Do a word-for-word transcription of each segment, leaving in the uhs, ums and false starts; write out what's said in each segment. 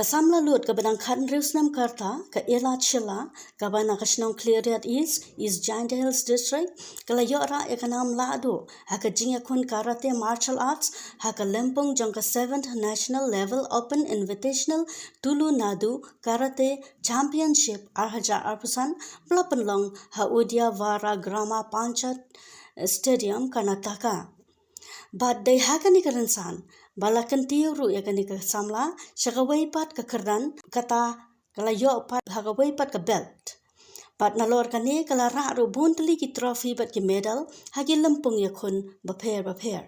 Samla lut kaba dang khathynriew snem ka rta, ka Ella Shylla, kaba na ka shnong Khliehriat East, East Jaintia Hills District, ka la ïoh rah ïa ka nam lahduh ha ka jingïakhun karate martial arts ha ka lympung jong ka seventh National Level Open Invitational Tulu Nadu Karate Championship ar hajar arphew san, ba la pynlong ha Udyavara Grama Panchayat Stadium, Karnataka. Bad dei ha kane ka rynsan ba la kyntiew ruh ïa kane ka samla sha kawei pat ka kyrdan, kata ka la ïoh pat ha kawei pat ka belt. Bad nalor kane ka la rah ruh bun tylli ki trophy bad ki medal ha ki lympung ïakhun bapher bapher.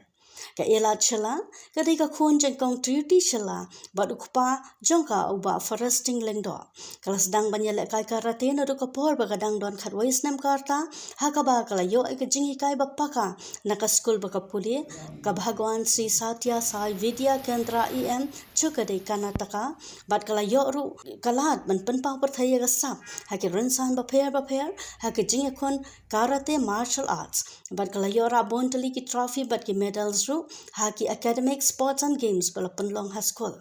Ka Ella Shylla ka dei ka khun jong Kong Trudy Shylla bad u kpa jong ka u Bah Forresting Lyngdoh. Ka la sdang ban ïalehkai karate naduh ka por ba ka dang don khatwei snem ka rta, ha kaba ka la ïoh ïa ka jinghikai ba paka na ka skul ba ka pule, ka Bhagwan Sri Satya Sai Vidya Kendra E M, Chuka dei Karnataka, bad ka la ïoh ruh ka lad ban pynpaw pyrthei ïa ka sap ha ki rynsan bapher bapher ha ki jingïakhun karate martial arts, bad ka la ïoh rah bun tylli ki trophy bad ki medals ruh ha ki academic, sports and games ba la pynlong ha skul.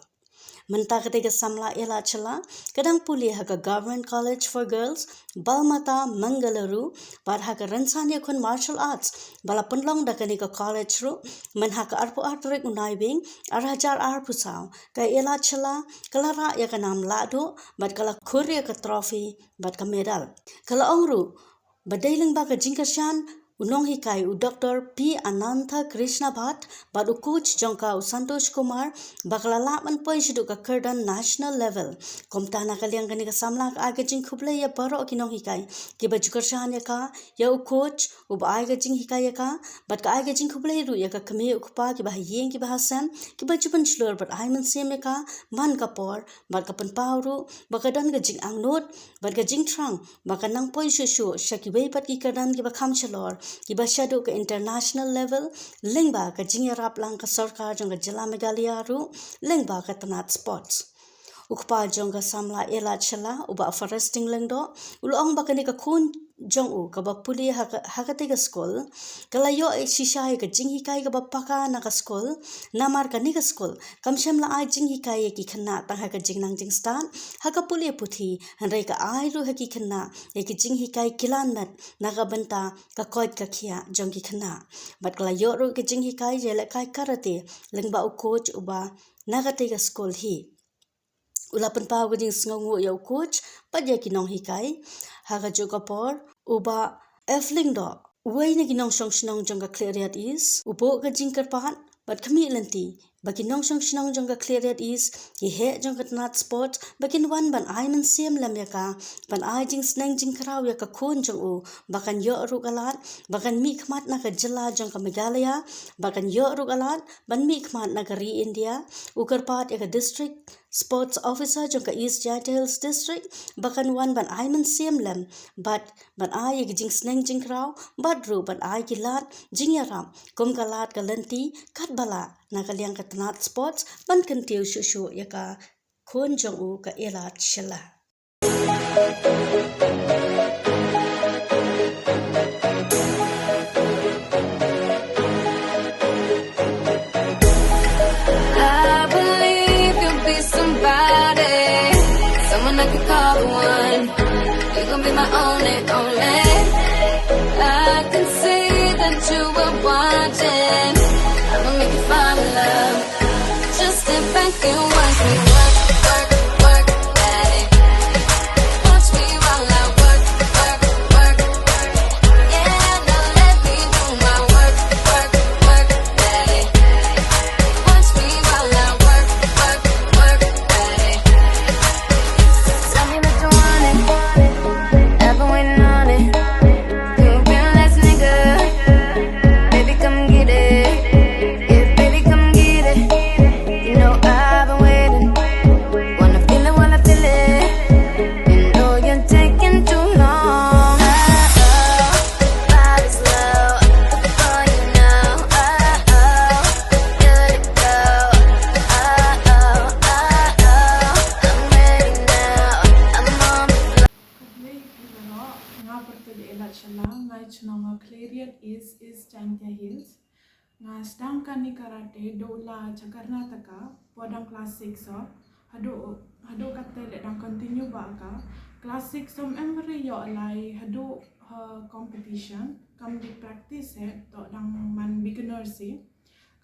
Mynta kata ka samla Ella Shylla ka dang pule ha ka Government College for Girls, Balmata Mangaluru, bad ha ka rynsan ïakhun martial arts ba la pynlong da kane ka college ruh, myn ha ka arphew ar tarik u Naiwieng ar hajar arphew saw, ka Ella Shylla ka la rah ïa ka nam lahduh bad ka la khur ïa ka trophy bad ka medal. Ka la ong ruh ba dei lyngba ka jingkyrshan u nonghikai u Doctor P Anantha Krishna Bhatt bad u coach jong ka u Santosh Kumar ba ka la lah ban poi shaduh ka kyrdan national level. Kumta na ka liang kane ka samla ka ai ka jingkhublei ïa baroh ki nonghikai kiba ju kyrshan ïa ka, ïa u coach uba ai ka jinghikai ïa ka, bad ka ai ka jingkhublei ruh ïa ka kmie u kpa kiba ha ïing kiba ha sem kiba ju pynshlur bad ai mynsiem ïa ka man ka por, bad ka pynpaw ruh ba ka don ka jingangnud bad ka jingthrang ba kan nang poi shuh shuh sha kiwei pat ki kyrdan kiba kham shalor kiba shaduh ka international level, lyngba ka jingïarap lang ka sorkar jong ka jylla Meghalaya ruh lyngba ka tnat sports. U kpa jong ka samla Ella Shylla, u Bah Forresting Lyngdoh, u la ong ba kane ka khun jong u kaba pule ha ka, ha kata ka skul ka la ïoh shisha ïa ka jinghikai kaba paka na ka skul, namar kane ka skul kam shym la ai jinghikai ïa ki khynnah tang ha ka jingnang jingstad ha ka pule puthi, hynrei ka ai ruh ha ki khynnah ïa ki jinghikai kilan met na ka bynta ka koit ka khiah jong ki khynnah. Bad ka la ïoh ruh ka jinghikai ïalehkai karate lyngba u coach uba na kata ka skul hi. U la pynpaw ka jingsngewnguh ïa u coach bad ïa ki nonghikai. Ha kajuh ka por u Bah F Lyngdoh, uwei na ki nongshong shnong jong ka Khliehriat East, u buh ka jingkyrpad bad khmih lynti ba ki nongshong shnong jong ka Khliehriat East, ki heh jong ka tnat sports, ba kin wan ban ai mynsiem lem ïa ka, ban ai jingsneng jingkhraw ïa ka khun jong u ba kan ïoh ruh ka lad ba kan mihkhmat na ka jylla jong ka Meghalaya, ba kan ïoh ruh ka lad ban mihkhmat na ka ri India. U kyrpad ïa ka district sports officer jong ka East Jaintia Hills District ba kan wan ban ai mynsiem lem bad ban ai ïa ki jingsneng jingkhraw bad ruh ban ai ki lad jingïarap kum ka lad ka lynti katba lah na ka liang ka tnat sports ban kyntiew shuh shuh ïa ka khun jong u ka Ella Shylla. I believe you'll be somebody, someone I can call the one. You're gonna be my only, only. I can see that you were watching. I'ma make you fall in love. Just sit back and watch me work, work, work, daddy. Watch me while I work, work, work. Yeah, now let me do my work, work, work, daddy. Watch me while I work, work, work, daddy. Tell me that you want it. I've been waiting on it. You a real ass nigga. Baby, come get it. Yeah, baby, come get it. You know I've been waiting. Wanna feel it, wanna feel it. You know you're taking too long. Oh, oh, body's low. Before you know, oh, oh, good to go. Oh, oh, oh, oh, I'm ready now. I'm on the floor. Khublei ïa phi baroh, nga pyrtuid Ella Shylla, nga i chnong Khliehriat East, East Jaintia Hills. Nga sdang kani karate da u la cha Karnataka, por dang class six o. Haduh haduh kata le dang continue ba ka class six som em bari yo lai haduh ha competition kam di practice he to dang man beginner si.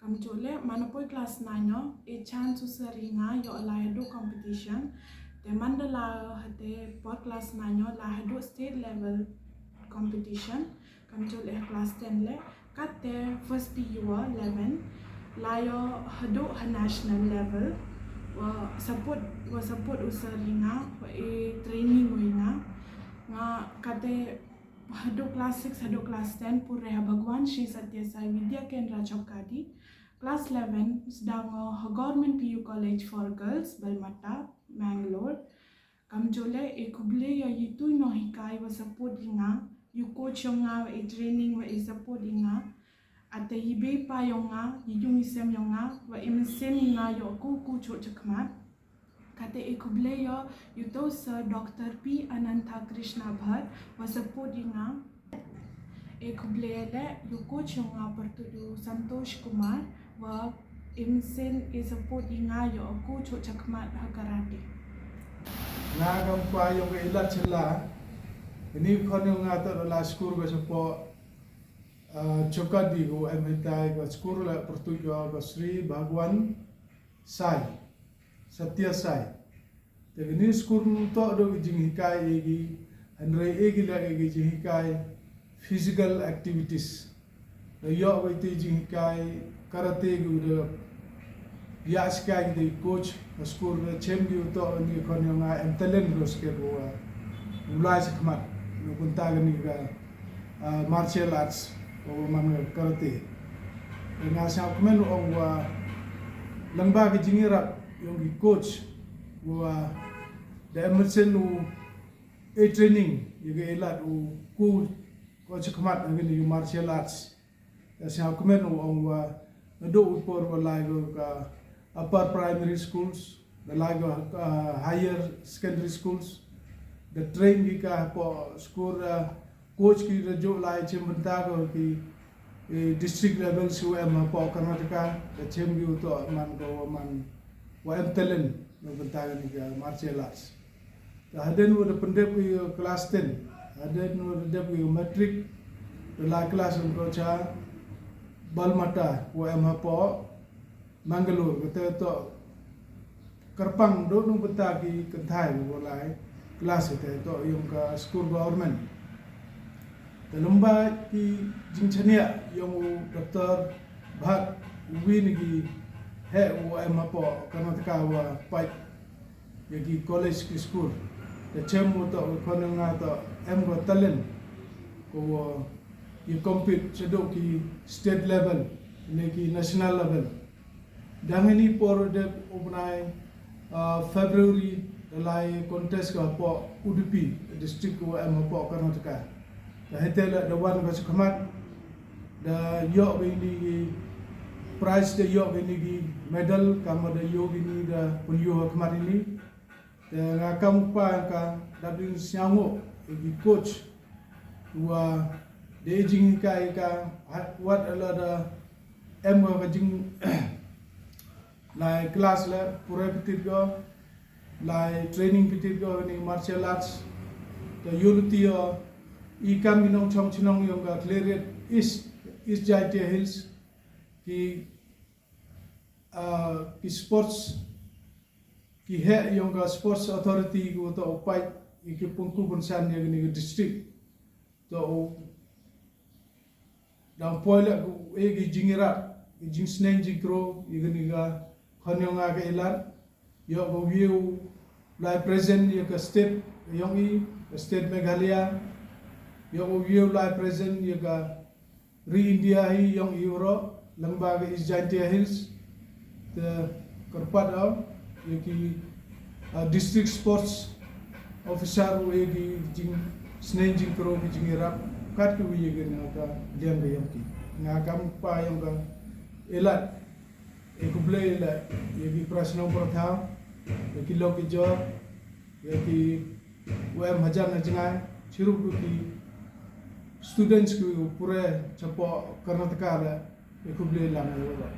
Kam chule man poi class nine yo e chance u sari nga yo lai haduh competition. Te man da la hate por class nine yo la haduh state level competition. Kam chule class ten le kate first P U eleven la yo haduh ha national level. Wa support wa support u sari nga wa e training wa nga nga kate haduh class six haduh class ten pure ha Bhagwan Shri Satya Sai Vidya Kendra Chowkadi. Class eleven sdang ha Government P U College for Girls Balmata, Mangalore. Kam chule e khublei yo yitu no hikai wa support nga yu coach yo nga wa e training wa e support nga. Ate yi be pa yo nga yi yung yi sem yo nga wa e mesen nga yo ku ku chok chakmat. Kate e khublei yo yu to sir Doctor P Anantha Krishna Bhatt wa support nga. E khublei le yu coach yo nga pertu yu Santosh Kumar wa e mesen e support nga yo ku chok chakmat ha karate. Nga kam pa yo nga ilat chela. Ini khon yo nga to la skur ga chapo. Chokadi ko em hitai ga skur la pertu yo ga Sri Bhagwan Sai, Satya Sai. Te kini skur nu to do ki jinghikai egi, hynrei egi la egi jinghikai physical activities. Da yo egi te jinghikai karate gu da ya sikai ki te coach, skur da chem gi to ni kon yo nga em talent ro ske bo. Ulai sakmat nu kunta ni ga martial arts o man karate. Nga sa kmen ong wa lengba ki jingirap yong ki coach wa da emerson u e training ya ga elat u ku ko chakmat ngi ni martial arts. Nga sa kmen ong wa nado u por wa lai go ka upper primary schools, da lai go higher secondary schools, da train gi ka po skur coach ki da jo lai chem bynta ko ki district level su em ha po Karnataka, da chem gi u to man ko man wa em talent no bynta ni ka martial arts. Da haden wa da pyndep ki class ten, haden wa da dep ki matric, da lai class ko cha Balmata wa em ha po Mangalore, kata to kyrpang do nung bynta ki kynthai ko lai class kata to yong ka school government. Te lymba ki jingchania yong u Doctor Bhatt, u wi ni ki he u em ha po Karnataka wa pait ya ki college ki school. Te chem u to ko nga to em ko talent ko wa ye compete chado ki state level ne ki national level. Dang ini por de ubnai February lai contest ka po Udupi district ko em po Karnataka. Da hete la da wan ka chakmat da yo ini ki prize da yo ini ki medal kama da yo ini da pun yo kmat ini. Te nga kam pa ka da bin siango ki coach wa de jing ka ka wat ala da em ka jing lai class la pura pitit go lai training pitit go ni martial arts. Te unity yo i kam ni nong chong chinong yong ka Khliehriat East, East Jaintia Hills ki ki sports ki he yong ka sports authority ko to upai ki pungku punsan ya ni district to dang poi la ko e ki jingira ki jingsneng jingkro ya ni ka khon yong ka ilan yo ko view lai present ya ka state yong i ka state Meghalaya yo ko view lai present ya ka ri India hi yong i uro lengba ka East Jaintia Hills. Te kyrpad o ya ki district sports officer u ya ki jing sneng jingkro ki jingirap kat ki u ya ki nga ka liang ka yong ki nga kam pa yong ka elat e khublei la ya ki prasnong prothaw ya ki lok ki jor ya ki wa em hajan na jngai chirup ki students ki pure chapo Karnataka la e khublei lang ya.